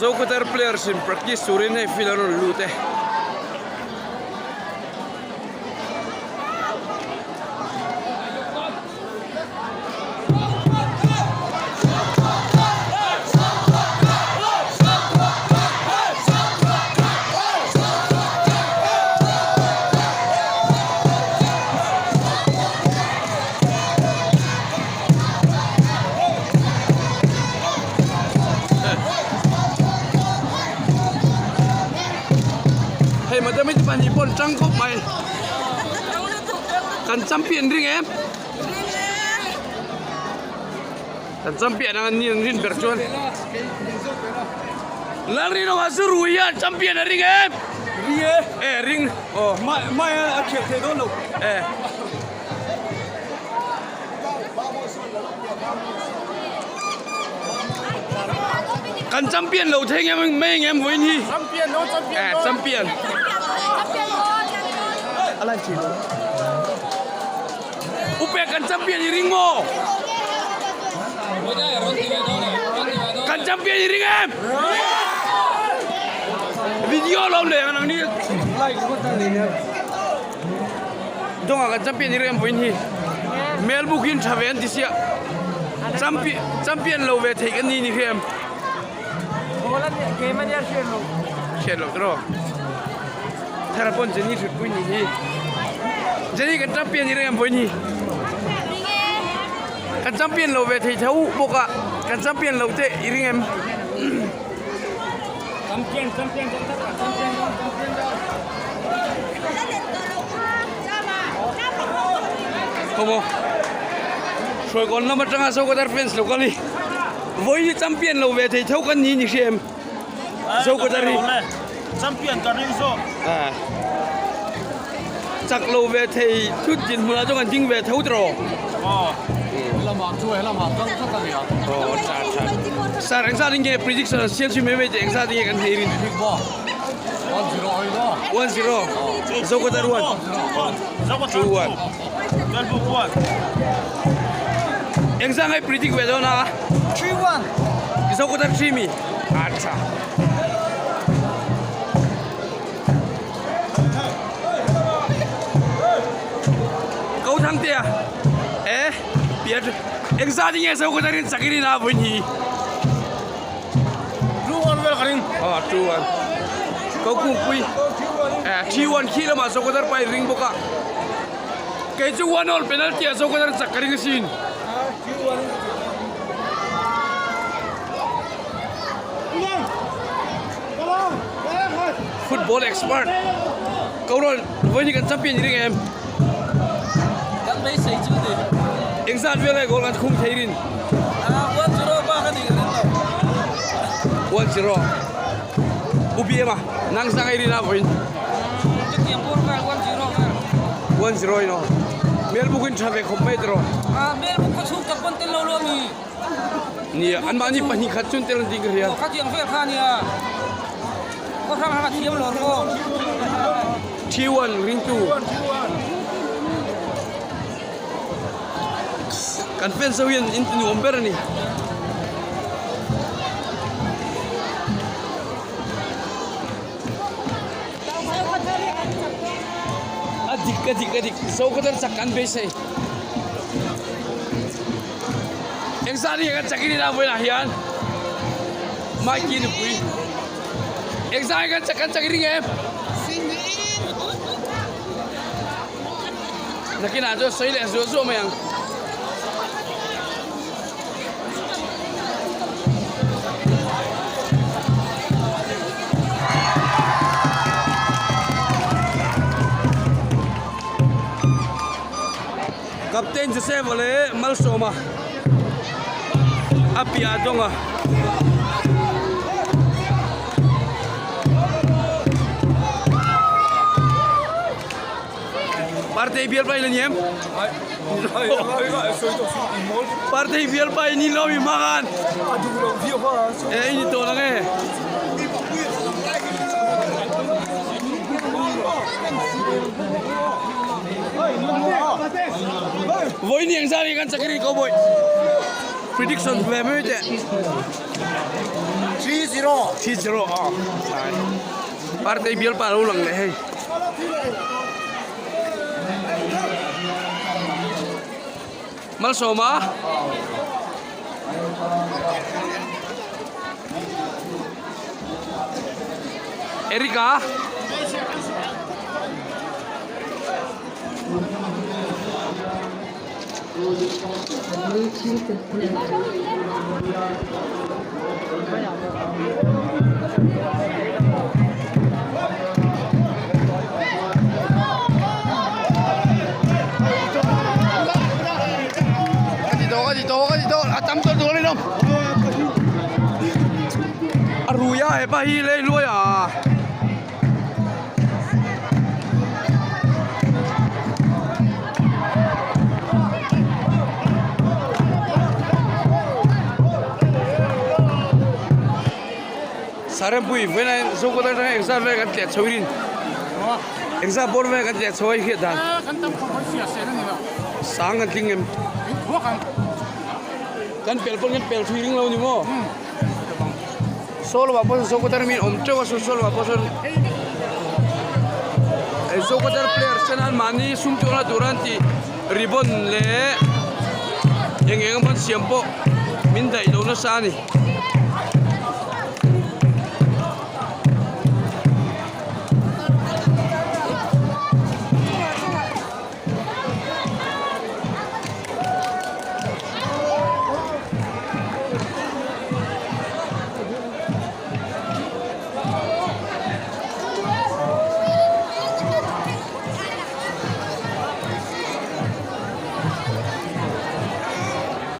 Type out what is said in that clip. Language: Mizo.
Zokhawthar players in practice turin hei field an rawn lut e. Hei madam i ti pahnih pawh an tang khawp mai kan champion ring em kan champion ang an ni an rin ber chuan Lalrinawma chu rui hian champion a ring em ring e e ring aw mai mai a khel thei dawn lo e. Kan champion lo thei ngem mai ngem vawiin hi. Champion no champion. Eh champion. Alai chi lo. Upe kan champion i ring maw? Kan champion i ring em? Video lo le ang ni. Like ko tan ni. Dawngah kan champion i rem vawiin hi Melbourne in tha ve an ti sia champion champion lo ve thei kan ni ni hrem hriat loh tawh thar pawn Jenny thut pui ni hi Jenny kan champion i rem vawiin hi kan champion lo ve thei tho bawk a kan champion lo te i ring em. Champion champion champion champion. Khawmaw Hruaikawn lam atanga Zokhawthar fans lo kal hi vawi hi champion lo ve thei tho kan ni ni hria em Zokhawthar hi champion ka ring zawk chak lo ve thei thut dinhmunah chuan kan ding ve tho tawh lamah chu he lamah kal tlat a nia aw tha tha sir engzat in nge prediction an siam chu mai mai teh engzat in nge kan thei rin 1-0 Zokhawthar 1 2-1 Engzah ngai predict ve dawn a 3-1 Zokhawthar 3 mi acha Ko thang te a e piat engzah ti nge Zokhawthar in chakirin a vawiin hi 2-1 vel ka ring. Ah, 2-1. Ko kungpui. Eh, 3-1 khi lamah Zokhawthar pa in ring bawk a. Kei chu 1 all penalty ah Zokhawthar chak ka ring asin. Football expert. Ko rawn vawiin kan champion i ring em? Kan beisei chu ni. Engzat vel nge goal kan khung thei rin? Ah, 1-0 bak a nih ka ring lo. 1-0. U BM a, nang sang ei rin a vawiin. Chutiang bawr vel 1-0 vel. 1-0 in aw. Melbuk in tha ve khawp mai tiraw. Ah, Melbuk khaw chhung tak pawn tel lo lo a mi. Nia, anmahni pahnih khat chuan tel an tih ka hria. Aw, khatiang vel kha nia. Khaw hrang hrang a thiam lo maw? 3-1 ringtu. Kan fans ho hian in ti nuam ber a ni. A dik a dik a dik Zokhawthar chak an beisei. Engzah ni kan chak in ila vawiinah hian Mikey nupui engzah nge kan chak kan chak i ring em? Nakinah chuan sawi leh zuah zuah mai ang. Captain Joseph a leh Malsawma a piah a dawng a. Partei bial pai la ni em? Partei bial pai ni lo mi makan. Eh ini to lang eh. Voi ni ang sari kan chakiri cowboy. Prediction ve mai te. 3-0. 3-0. 3-0 a. Partei bial pa lo lang leh hei. Malsawma. Erika. Ka ti tawh ka ti tawh ka ti tawh a tam tawh tur a ni lo a rui a hepa hi lei luai a. Sarempui vawiin a Zokhawt atanga engzat vel kan tleh chho in engzat bawr vel kan tleh chho a i hriat dan sang kan tling em kan pel pawn kan pel thui ring lo ni maw. Saw lamah pawh sawn Zokhawthar mi an awm teuh a saw saw lamah pawh sawn eh Zokhawthar players ten an mahni sum tuarna tur an tih ribbon leh eng eng emaw an siam pawh min daih lo nasa a ni.